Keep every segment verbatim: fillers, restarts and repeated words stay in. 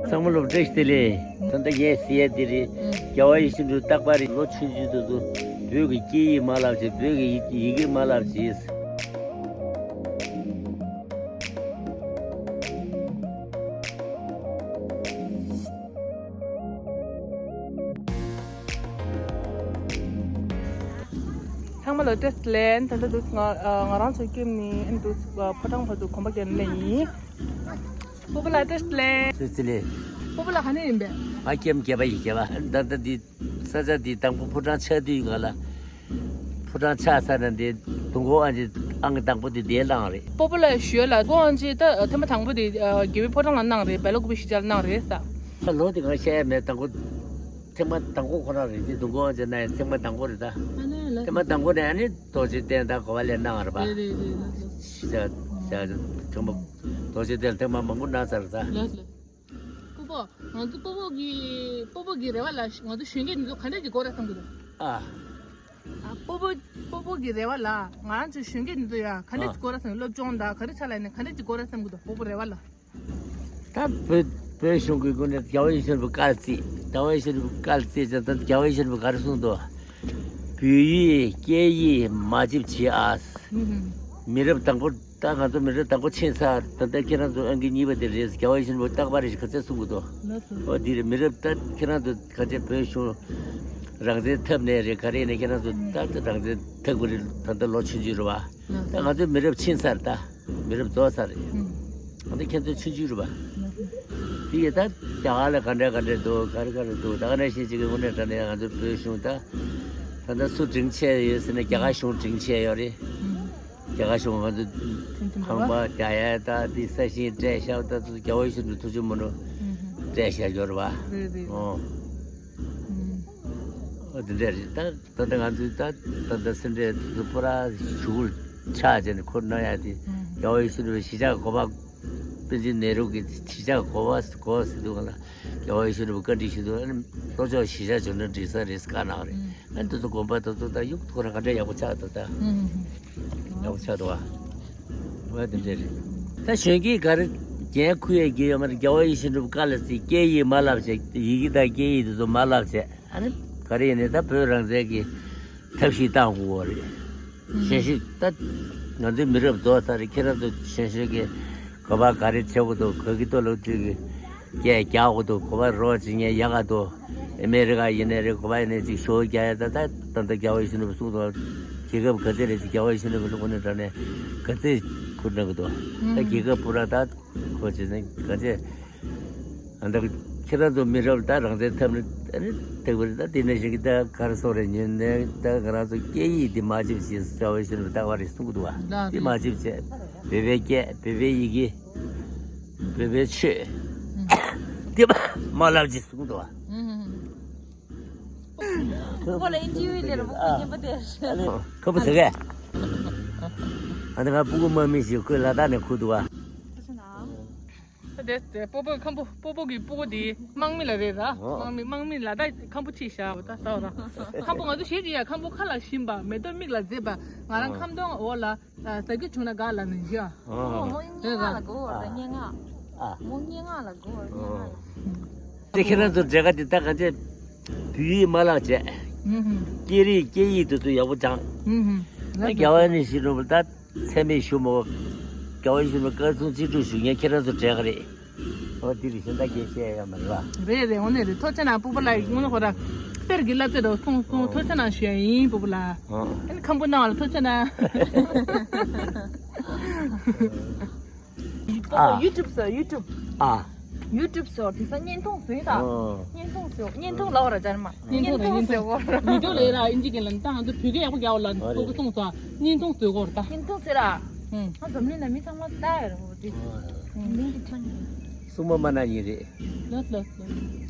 ཚང་མ་ལོ་བཀྲ་ཤིས་བདེ་ལེགས། ད་ལྟ་ངས་ཟེར་ཡ་འདི་རེད། ཨུ། རྒྱལ་བ་ཡིད་བཞིན་དུ་རྟག་པར་ལོ་ཆུང་ཆུང་དུས་སུ་བོད་ཀྱི་སྐད་ཡིག་མ་བསླབ་བྱས། བོད་ཀྱི་ཡི་ཡི་གེ་མ་བསླབ་བྱས། ཚང་མ་ལ་བཀྲ་ཤིས་བདེ་ལེགས། ད་ལྟ་དུས་ང་ང་རང་ཚོ་ཀེམ་ནས་ཨ་ནི་དུས་ཕོ་བྲང་བར་དུ་གོམ་པ་བརྒྱབ་ནས་ཡིན། སྤོ་བོ་ལགས་བཀྲ་ཤིས་བདེ་ལེགས། བཀྲ་ཤིས་བདེ་ལེགས། སྤོ་བོ་ལགས་ག་ནས་ཡིན་པས། ང་ཀེམ་བརྒྱད་པ་ཡིན། བརྒྱད་པ། ད་ལྟ་འདི་ས་ཆ་འདི་དང་པོ་ཕོ་བྲང་ཆགས་དུས་སྒང་ལ། ཕོ་བྲང་ཆགས་ཚར་ནས་འདི་དུང་དཀར་དབང་ཆེན་ཨང་དང་པོ་འདི་འདིར་གནང་རེད། སྤོ་བོ་ལགས་ཞུ་ཡ་ལ་དུང་དཀར་དབང་ཆེན་ད་ཐེངས་མ་དང་པོ་འདི་རྒྱལ་བའི་ཕོ་བྲང་ལ་གནང་རེད། སྦེལ་ཀོབ་གཞིས་ཆགས་ལ་གནང་རེད་ས། ད་ལོ་འདི་ང་བཤད་ཡ་མེད། དང་པོ་ཐེངས་མ་དང་པོ་ཁོ་རང་རེད། འདི་དུང་དཀར་དབང་ཆེན་གནང་ཡ་ཐེངས་མ་དང་པོ་རེད་ད། ཨ་ནི་ལ། ཐེངས་མ་དང་པོ་ནས་ཨ་ནི་རྡོ་རྗེ་གདན་དང་གོ་པ་ལེན་གནང་བ་རེད་པ། རེད་རེད་རེད། ལགས་སོ། ཤི་ཆ་ཆ་ཆ་ཐེངས་མ་རྡོ་རྗེ་གདན་ཐེངས་མ་མང་པོ་གནང་ཚར་རེད་ད། ལགས་སོ། སྤོ་བོ། ང་ཚོ་སྤོ་བོ་གི་སྤོ་བོ་གི་རེ་བ་ལ་ང་ཚོ་གཞོན་སྐྱེས་འདི་ཚོ་ག་འདྲས་ཀྱི་སྐོར་ར་བསམ་གི་འདུག་ཨ། ཨ། སྤོ་བོ་སྤོ་བོ་གི་རེ་བ་ལ་ང་རང་ཚོ་གཞོན་སྐྱེས་འདི་ཚོ་ཡ་ག་འདྲས་ཀྱི་སྐོར་ར་བསམ་གི། སློབ་སྦྱོང་དང་ག་རེ་ཆ་ལ་ནས་ག་འདྲས་ཀྱི་སྐོར་ར་བསམ་གི་འདུག་སྤོ་བོ་རེ་བ་ལ། ད་བོད་བོད་གཞུང་གི་སྒོ་ནས་རྒྱལ་བ་ཡིད་བཞིན་ནོར་བུ་བཀའ་བརྩིས། རྒྱལ་བ་ཡིད་བཞིན་ནོར་བུ་བཀའ་བརྩིས་ཙང་ད་རྒྱལ་བ་ཡིད་བཞིན་ནོར་བུ་ག་རེ་གསུངས་འདུག་བོད་ཡིག་སྐད་ཡིག་མ་བརྗེད་བྱེད་ཨ། ཨུ་ཧུམ། མི་རབས་དང་པོ། ད་ང་ཚོ་མི་རབས་དང་པོ་ཕྱིན་ཚར། ད་ལྟ་ཁྱེད་རང་ཚོ་ཨང་ཀི་གཉིས་པ་དེ་རེད། རྒྱལ་བ་ཡིད་བཞིན་ནོར་བུ་རྟག་པར་རེ་ཞིག་ག་ཚད་གསུང་གི་འདུག་ལགས་སོ། ཨོ་འདི་རེད། མི་རབས་ད་ཁྱེད་རང་ཚོ་ག་ཚད་བོད་གཞུང་རང་བཙན་ཐོབ་ནས་རེད། ག་རེ་ནས་ཁྱེད་རང་ཚོ་ད་ལྟ་རང་བཙན་ཐོབ་དགོས་རེད། ད་ལྟ་ལོ་ཆུང་ཆུང་རེད་པ། ད་ང་ཚོ་མི་རབས་ཕྱིན་ཚར། ད་མི་རབས་རྫོགས་ཚར་རེད། ཨུ། ད་ལྟ་ཁྱེད་ཚོ་ཆུང་ཆུང་རེད་པ། དེ་ཡི་ད་རྒྱ་གར་ལ་ག་འདྲ་ག་འདྲ་འདུག་ག་རེ་ག་རེ་འདུག་ད་ག་ནང་བཞིན་ཅིག་གི་དངོས་གནས་དྲང་གནས་ང་ཚོ་བོད་གཞུང་ད་ད་ལྟ་སུ་སྒྲིང་ཆེ་ཡོད་ཟེར་ན་རྒྱ་གར་གཞུང་སྒྲིང་ཆེ་ཡོད་རེད། ཨུ། རྒྱ་གར་གཞུང་ང་ཚོ་ཁང་པ་རྒྱག་ཡ་ད་དེ་ས་ཞིང་སྤྲད་བཞག་ད་ཚོ་རྒྱལ་བ་ཡིད་བཞིན་ནོར་བུ་ཐུགས་རྗེ་མ་གནང་སྤྲད་བཞག་ཡོད་རེད་པ། རེད་རེད། ཨོ། ཨུ། ཨོ་དེ་འདྲ་རེད། ད་ད་ལྟ་ང་ཚོའི་ད་ད་ལྟ་སེ་འབྲས་དེ་ཚོ་པུ་ར་ཞུགས་ཆགས་བྱས་ནས་འཁུར་གནང་ཡ་དེ་ཨུ། རྒྱལ་བ་ཡིད་བཞིན་ནོར་བུའི་གཞིས་ཆགས་གོ་པ། པཎ་ཆེན་ནེ་རུ་གི་གཞིས་ཆགས་གོ་པ་གོ་ཟེར་དུས་སྒང་ལ་རྒྱལ་བ་ཡིད་བཞིན་ནོར་བུ་བཀའ་འདྲི་ཞུས་འདུག་ཨ་ནི་ལྷོ་ཕྱོགས་གཞིས་ཆགས་འབྱོར་ན་འགྲིག་ས་རེད་བཀའ་གནང་རེད། ཨ་ནི་དེ་ཚོ་དགོན་པ་དེ་ཚོ་ད་ཡུག་ཐོག་རང་ག་འདྲ་ཡག་པོ་ཆགས་འདུག་ད་ཡག་པོ་ཆགས་འདུག་ཨ། འོ་དེ་འདྲ་རེད། ད་གཞོན་སྐྱེས་ག་རེ་འགན་འཁུར་ཡས་ཀྱི་ཡོད་མ་རེད། རྒྱལ་བ་ཡིད་བཞིན་ནོར་བུ་བཀའ་ལ་བརྩི། སྐད་ཡིག་མ་བསླབ་བྱས། ཡི་གེ་དང་སྐད་ཡིག་དེ་ཚོ་མ་བསླབ་བྱས། ཨ་ནི་ག་རེ་ཡིན་ནའི་ད་བོད་རང་བཙན་གྱི་ཐབས་ཤེས་བཏང་དགོས་པ་རེད། གཞོན་གཞོན་ད་ང་ཚོའི་མི་རབས་རྫོགས་ཚར་རེད། ཁྱེད་རང་ཚོ་གཞོན་གཞོན་གྱི་གོ་པ་ག་རེ་བྱེད་དགོས་འདུག་ག་གི་ཐོག་ལ་དུས་ཀྱི་སྐད་རྒྱག་དགོས་འདུག་གོ་པ་རོགས་བྱེད་མཁན་ཡག་ག་འདུག་ཨ་མེ་རི་ཀ་ཡིན་ནའི་རེད། གོ་པ་ཡིན་ནའི་ཅིག་ཞོ་རྒྱག་ཡ་ད་ད་ད་ད་རྒྱལ་བ་ཡིད་བཞིན་ནོར་བུ་གསུངས་འདུག་རྒྱལ་ཁབ་ག་ཚད་རེད་ཅིག་རྒྱལ་བ་ཡིད་བཞིན་ནོར་བུ་ལ་དངོས་གནས་དྲང་གནས་ག་ཚད་ཁུར་གནང་གི་འདུག་ད་རྒྱལ་ཁབ་པུ་ར་ད་ཁོ་བྱེད་ཚན་ག་ཚད། ཨ་ད་ཁྱེད་རང་ཚོ་མི་རབས་ད་རང་བཙན་ཐོབ་ནས་ཨ་ནི་ཐུག་པ་རེད། ད་དེ་ནས་བཞིན་གྱི་ད་ག་རེ་ཟེར་དགོས་རེད། ཉན་ནས་ད་ང་རང་ཚོ་སྐད་ཡིག་འདི་མ་བརྗེད་ཅེས་རྒྱལ་བ་ཡིད་བཞིན་ནོར་བུས་རྟག་པར་རེ་གསུང་གི་འདུག་བ། ལགས་འདི་མ་བརྗེད་ཅེས། བོད་པའི་སྐད། བོད་པའི་ཡི་གེ། བོད་པའི་ཆོས། འདི་མ་བསླབ་ཅེས་གསུང་གི་འདུག་བ། ཁོ་ལ་ཨིན་ཇི་ཡི་ལས་ར་སྤུ་གུ་རྙིང་པ་དེ། ཁོ་པོ་ཟེར་གས། ཨ་ནི་ང་སྤུ་གུ་དམག་མི་ཞིག་ཁོས་ལ་དྭགས་ནས་ཁུར་འདུག་བ། དེ་དེ་སྤོ་བོ་ཁམ་བུ་སྤོ་བོ་གི་སྤུ་གུ་དེ་དམག་མི་ལ་རེད་ར། ཨོ། དམག་མི་དམག་མི་ལ་དྭགས་ཁམ་བུ་ཁྲིད་བཞག་ད་ཟ་བ་ར། ཁམ་བུ་ང་ཚོ་གཞས་ཅིག་ཡ། ཁམ་བུ་ཁ་ལག་བཞིན་པ། མེ་ཏོག་མིག་ལ་མཛེས་པ། ང་རང་ཨོ། ཁམ་སྡོང་འོག་ལ་ཟ་རྒྱུ་བྱུང་ན་དགའ་ལབ་ནས་བཞག་ཨོ། མོ་སྙན་ངག་ལ་དགའ་བོ་ར། སྙན་ངག་མོ་སྙན་ངག་ལ་དགའ་བོ་ར། སྙན་ངག་ལ། དེ་ཁྱེད་རང་ཚོ་འབྲས་དཀར་འདི་ད་གང་ཅི་བོད་ཡིག་མ་བརླག་བྱས། ཨུ་ཧུམ། སྐད་རིགས་སྐད་ཡིག་དེ་ཚོ་ཡག་པོ་སྦྱངས། ཨུ་ཧུམ། ད་རྒྱལ་བ་ཡིད་བཞིན་ནོར་བུ་ད་མཚན་སྨད་ཞུ་མོ། རྒྱལ་བ་ཡིད་བཞིན་ནོར་བུ་བཀའ་གསུང་ཅི་སྒྲུབ་ཞུ་མཁན་ཁྱེད་རང་ཚོ་འབྲས་དཀར་རེད། ཨོ་འདི་རེད། གཞན་དག་སྐད་བཤད་ཡ་མ་རེད་པ། རེད་རེད། འོ་ནས་རེད། ཐུགས་རྗེ་གནང་སྤོ་བོ་ལགས། དངོས་གནས་ཁོ་ར་གསེར་གྱི་བསླབ་བྱ་དང་གསུང་གསུང་། ཨོ། ཐུགས་རྗེ་གནང་ཞུ་ཡ་ཡིན་སྤོ་བོ་ལགས། ཨོ། ཨ་ནི་ཁམ་བུ་གནང་བ་ལ་ཐུགས་རྗེ་གནང་། ཨ། ཡུ་ཊུབ་སོ། ཡུ་ཊུབ། ཨ། ཡུ་ཊུབ་སོ། དེང་སང་བརྙན་ཐུང་བཟོས་ད། ཨོ། བརྙན་ཐུང་བཟོས། བརྙན་ཐུང་ལབ་པ་ར་ཅན་མ། བརྙན་ཐུང་རེད། བརྙན་ཐུང་བཟོས་གོ་ར། བི་ཌི་ཡོ་ལས་ར་ཨིན་ཇི་སྐད་ལ་ད་ང་ཚོ་བོད་སྐད་ཡག་པོ་རྒྱག་པ་ལ། ཨོ་རེད། ཁོ་གསུངས་སོ། བརྙན་ཐུང་བཟོས་གོ་ར་ད། བརྙན་ཐུང་ཟེར་ར། ཨང་། ང་འཛམ་གླིང་ན་མི་ཚང་མ་ལྟ་ཡ་རེད་འོ་དེ། ཨོ། མིང་གི་ཚང་། སྲུང་མ་མ་ན་ཡིན་རེད། ལགས་ལགས་ལགས།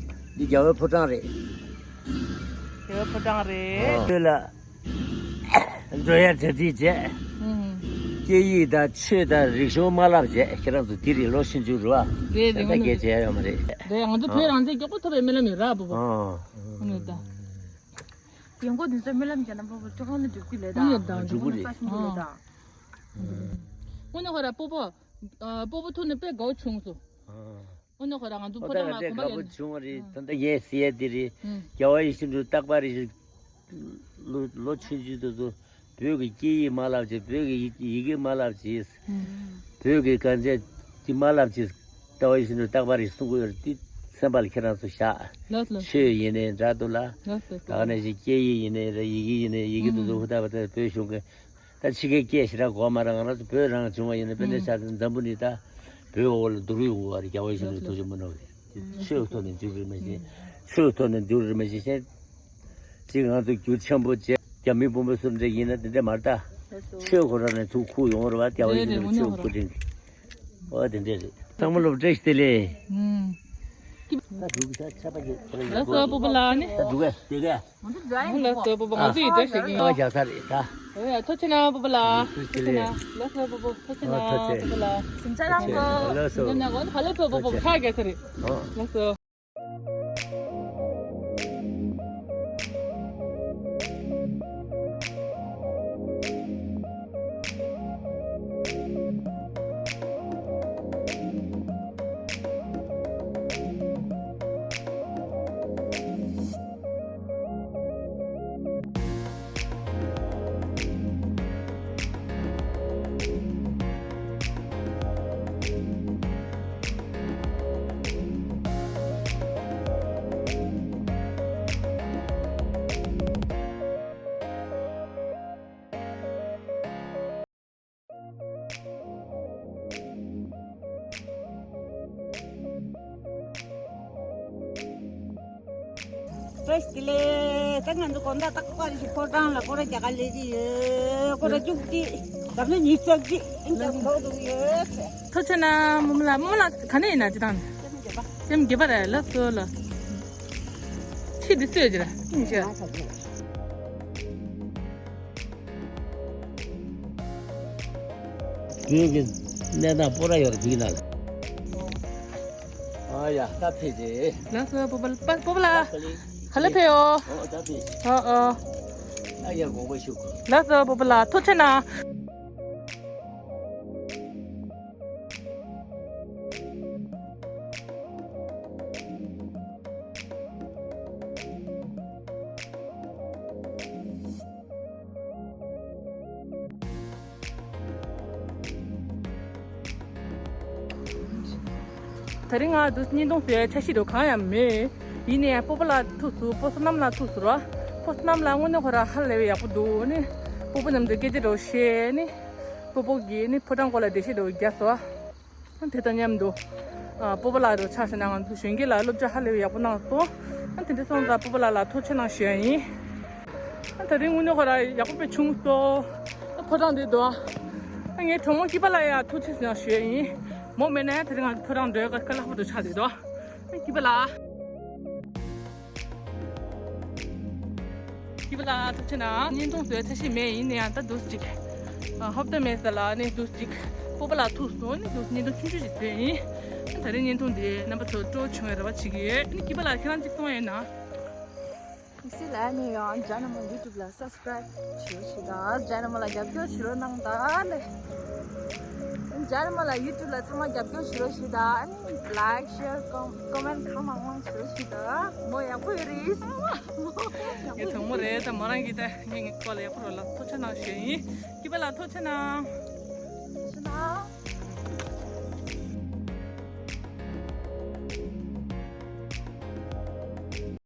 འདི་རྒྱལ་བའི་ཕོ་བྲང་རེད། རྒྱལ་བའི་ཕོ་བྲང་རེད། ཨོ། ལ། འགྲོ་ཡ་གྲ་སྒྲིག་བྱས། ཨང་། སྐད་ཡིག་དང་ཆོས་དང་རིག་གཞུང་མ་བསླབ་བྱས། ཁྱེད་རང་ཚོ་འདི་རིགས་ལོ་ཆུང་ཆུང་རེད་པ། རེད་རེད། ད་ལྟ་སྐད་ཆ་ཡོད་མ་རེད། རེད། ང་ཚོ་བོད་རང་བཙན་མགྱོགས་པོ་ཐོབ་པའི་སྨོན་ལམ་ཡོད་ར་སྤོ་བོ། ཨང་། ཨ་ནི་ད། ཡོང་སྒོ་འདི་ཚོའི་སྨོན་ལམ་རྒྱག་ན་སྤོ་བོ་ཅོག་ནི་འགྲུབ་ཀྱི་ལས་ད། ཨ་ནི་ད། འགྲུབ་ཀྱི་རེད། ས་ཞིང་གི་ལས་ད། དངོས་གནས་ཧོ་ར་སྤོ་བོ། ཨ། སྤོ་བོ་ཐུག་ནས་དཔེ་དགའ་བོ་བྱུང་སོང་། ཨ། དངོས་གནས་ཁོ་རང་ང་ཚོ་ཕོ་བྲང་ལ་དགོན་པ་ལས། དགའ་པོ་བྱུང་བ་རེད། ད་ལྟ་ངས་ཟེར་ཡ་དེ་རེད། རྒྱལ་བ་ཡིད་བཞིན་དུ་རྟག་པར་རེ་ཞིག་ལོ་ལོ་ཆུང་ཆུང་དེ་ཚོ་བོད་ཀྱི་སྐད་ཡིག་མ་བསླབ་བྱས། བོད་ཀྱི་ཡི་ཡི་གེ་མ་བསླབ་བྱས། བོད་ཀྱི་གང་ཟག་དེ་མ་བསླབ་བྱས། ལྟ་བ་ཡིད་བཞིན་དུ་རྟག་པར་རེ་གསུང་གི་ཡོད་རེད། དེ་སེམས་པ་ལ་ཁྱེད་རང་ཚོ་བཞག་ལགས་ལགས། ཆོས་ཡིན་ནའི་འདྲ་འདུག་ལ། ལགས་ལགས། ད་ག་ནང་བཞིན་སྐད་ཡིག་ཡིན་ནའི་རེད། ཡི་གེ་ཡིན་ནའི་ཡི་གེ་དེ་ཚོ་ཧུར་ཐག་པ་ད་བོད་གཞུང་གི་ད་ཕྱི་རྒྱལ་སྐད་ཞེ་དྲག་གོ་མ་རེད། ང་རང་ཚོ་བོད་རང་བྱུང་བ་ཡིན་ན། དཔེར་ན་ཆ་ཚང་འཛམ་བུ་གླིང་ད་བོད་འོག་ལ་བསྡུར་ཡོང་བ་རེད། རྒྱལ་བ་ཡིད་བཞིན་དུ་ཐུགས་རྗེ་མི་གནང་བས། ཆོས་ཐོག་ནས་འཇུག་རེད་མ་གཞི། ཆོས་ཐོག་ནས་འཇུག་རེད་མ་གཞི། གཞན་གཅིག་ང་ཚོ་རྒྱུ་ཆེན་པོ་བྱས། རྒྱ་མི་བུ་མོ་སུ་འདྲ་ཡིན་ན་དེ་འདྲ་མ་རེད་ད། ཆོས་ཁོ་རང་ནས་ཚུར་ཁུག་ཡོང་བ་རེད་བ། རྒྱལ་བ་ཡིད་བཞིན་དུ་ཆོས་སྐུ་དྲིན། ཨོ་དེ་འདྲ་རེད། ཚང་མ་སློབ་གྲྭ་ཞིག་དེ་ལས། ད་འགྲོ་གི་ད་ཆ་པ་གི་ད་ལ་ཡོད་ལགས་སོ་སྤོ་བོ་ལགས་ནི། ད་འགྲོ་གི་དེ་ག་ལགས་སོ་སྤོ་བོ། ང་ཚོ་ཡི་འདྲ་ཞིག་ཡིན། ཨ་ཡག་ས་རེད་ད། ཨོ་ཡ་ཐུགས་རྗེ་གནང་སྤོ་བོ་ལགས། ཐུགས་རྗེ་གནང་། ལགས་སོ་སྤོ་བོ་ཐུགས་རྗེ་གནང་། ཨ་ཐུགས་རྗེ། སྤོ་བོ་ལགས། ལགས་སོ། འདི་ན་གོ་ཧ་ལས་སྤོ་བོ་སྤོ་བོ་ཁ་རྒྱག་ས་རེད། ཨོ། ལགས་སོ། བཀྲ་ཤིས་བདེ་ལེགས། ད་ང་ཚོ་དགོང་དག་རྟག་པར་ཞིག་ཕོ་བྲང་ལ་སྐོར་ར་རྒྱག་ག་སླེབས་ཀྱི་ཡོད། སྐོར་ར་བཅུ་གཅིག་ད་ནི་ཉི་ཤུ་རྩ་གཅིག་ཨིན་ཀྱང་ལོག་འགྲོ་གི་ཡོད། ཐུགས་རྗེ་གནང་། རྨོ་མོ་ལགས། རྨོ་མོ་ལགས་ག་ནས་ཡིན་ན། སྤྱིར་བཏང་ནས། སེམས་བརྒྱད་པ་རེད། ལགས་སོ་ལགས། ཁྱི་འདི་གསོད་ཀྱི་རེད། ཨིན་ཅི། བོད་ཀྱི་གནས་སྟངས་སྤོ་ར་ཡོད་རེད་དེའི་ནང་ལ། ཨ་ཡ་ད་ཕེབས་རྗེས། ལགས་སོ་སྤོ་བོ་ལགས། སྤོ་བོ་ལགས། ད་ག་ལེ། ག་ལེ་ཕེབས་ཡོད། ཨོ་ད་ཕེབས། ཨོ་ཨོ། ཨ་ཡ་དགོངས་པ་ཞུ། ལགས་སོ་སྤོ་བོ་ལགས། ཐུགས་རྗེ་གནང་། ད་རིང་ང་འདུག་བརྙན་ཐུང་བཟོ་ཡ་འཆར་གཞི་འདྲ་བོ་གང་ཡང་མེད། ཡིན་ནའི་སྤོ་བོ་ལགས་ཐུག་སོང་། སྤོ་བསོད་ནམས་ལགས་ཐུག་སོང་ར། སྤོ་བསོད་ནམས་ལགས་དངོས་གནས་ཁོ་རང་ཧ་ལས་པའི་ཡག་པོ་འདུག་ནི། སྤོ་བོ་མཉམ་དུ་སྐད་ཆ་འདྲ་བོ་བཤད་ནི། སྤོ་བོ་གིས་ནི་ཕོ་བྲང་སྐོར་ལ་འགྲེལ་བཤད་འདྲ་བོ་རྒྱག་སོང་། དེ་དང་མཉམ་དུ། ཨ། སྤོ་བོ་ལགས་དང་ཆ་བཞག་ན་ང་ཚོ་གཞོན་སྐྱེས་ལ་བསླབ་བྱ་ཧ་ལས་པའི་ཡག་པོ་གནང་སོང་། ཨ། དེ་འདྲ་སོང་ཙང་སྤོ་བོ་ལགས་ལ་ཐུགས་རྗེ་གནང་ཞུ་ཡ་ཡིན། ཨ། ད་རིང་དངོས་གནས་ཁོ་རང་ཡག་པོ་དཔེ་བྱུང་སོང་། ཨ། ཕོ་བྲང་འདི་འདུག་ཨ། ངའི་གྲོགས་མོ་སྐྱིད་པ་ལགས་ཡ་ཐུགས་རྗེ་གནང་ཞུ་ཡ་ཡིན། མོ་མེད་ན་ཡང་ད་རིང་ང་ཚོ་ཕོ་བྲང་འགྲོ་ཡ་དཀའ་ལས་ཁག་པོ་འདྲ་ཆགས་བསྡད་འདུག་ཨ། སྐྱིད་པ་ལགས། སྐྱིད་པ་ལགས་ཐུགས་རྗེ་གནང་། བརྙན་ཐུང་བཟོ་ཡ་འཆར་གཞི་མེད། ཡིན་ན་ཡང་ད་འདུག་སེ་ཅིག་ཨ། ཧོབ་ཏེ་མེད་ས་ལ་ནི་འདུག་སེ་ཅིག་སྤོ་བོ་ལགས་ཐུག་སོང་ནི་འདུག་སེ་བརྙན་ཐུང་ཆུང་ཆུང་ཞིག་བཟོས་ཡིན། ད་རིང་བརྙན་ཐུང་འདི་རྣམ་པ་ཚོ་སྤྲོ་བྱུང་བའི་རེ་བ་བྱེད་ཀྱི་ཡོད། ནི་སྐྱིད་པ་ལགས་ཁྱེད་རང་ཅིག་གསུང་ཡ་ཡོད་ན། དམིགས་བསལ་ལ་ནི་ཡང་ཇ་ན་མོ་ཡུ་ཊུབ་ལ་སབ་སི་ཀ་རེབ་བྱེད་རོགས་བྱེད་དང་། ཇ་ན་མོ་ལ་རྒྱབ་སྐྱོར་བྱེད་རོགས་གནང་དང་ལེ། ཇ་ན་མོ་ལ་ཡུ་ཊུབ་ལ་ཚང་མ་རྒྱབ་སྐྱོར་བྱེད་རོགས་བྱེད་དང་། ཨ་ནི་ལའིཀ་ཤེར་ཀོ་མེན་ཊི་གང་མང་མང་བྱེད་རོགས་བྱེད་དང་། མོ་ཡག་པོ་ཡོད་རེད། ངའི་གྲོགས་མོ་རེད། ད་མོ་རང་གིས་ད་ངའི་སྐོར་ལ་ཡག་པོ་རོ་ལ་ཐུགས་རྗེ་གནང་ཞུ་ཡིན། སྐྱིད་པ་ལགས་ཐུགས་རྗེ་གནང་། ཐུགས་རྗེ་གནང་།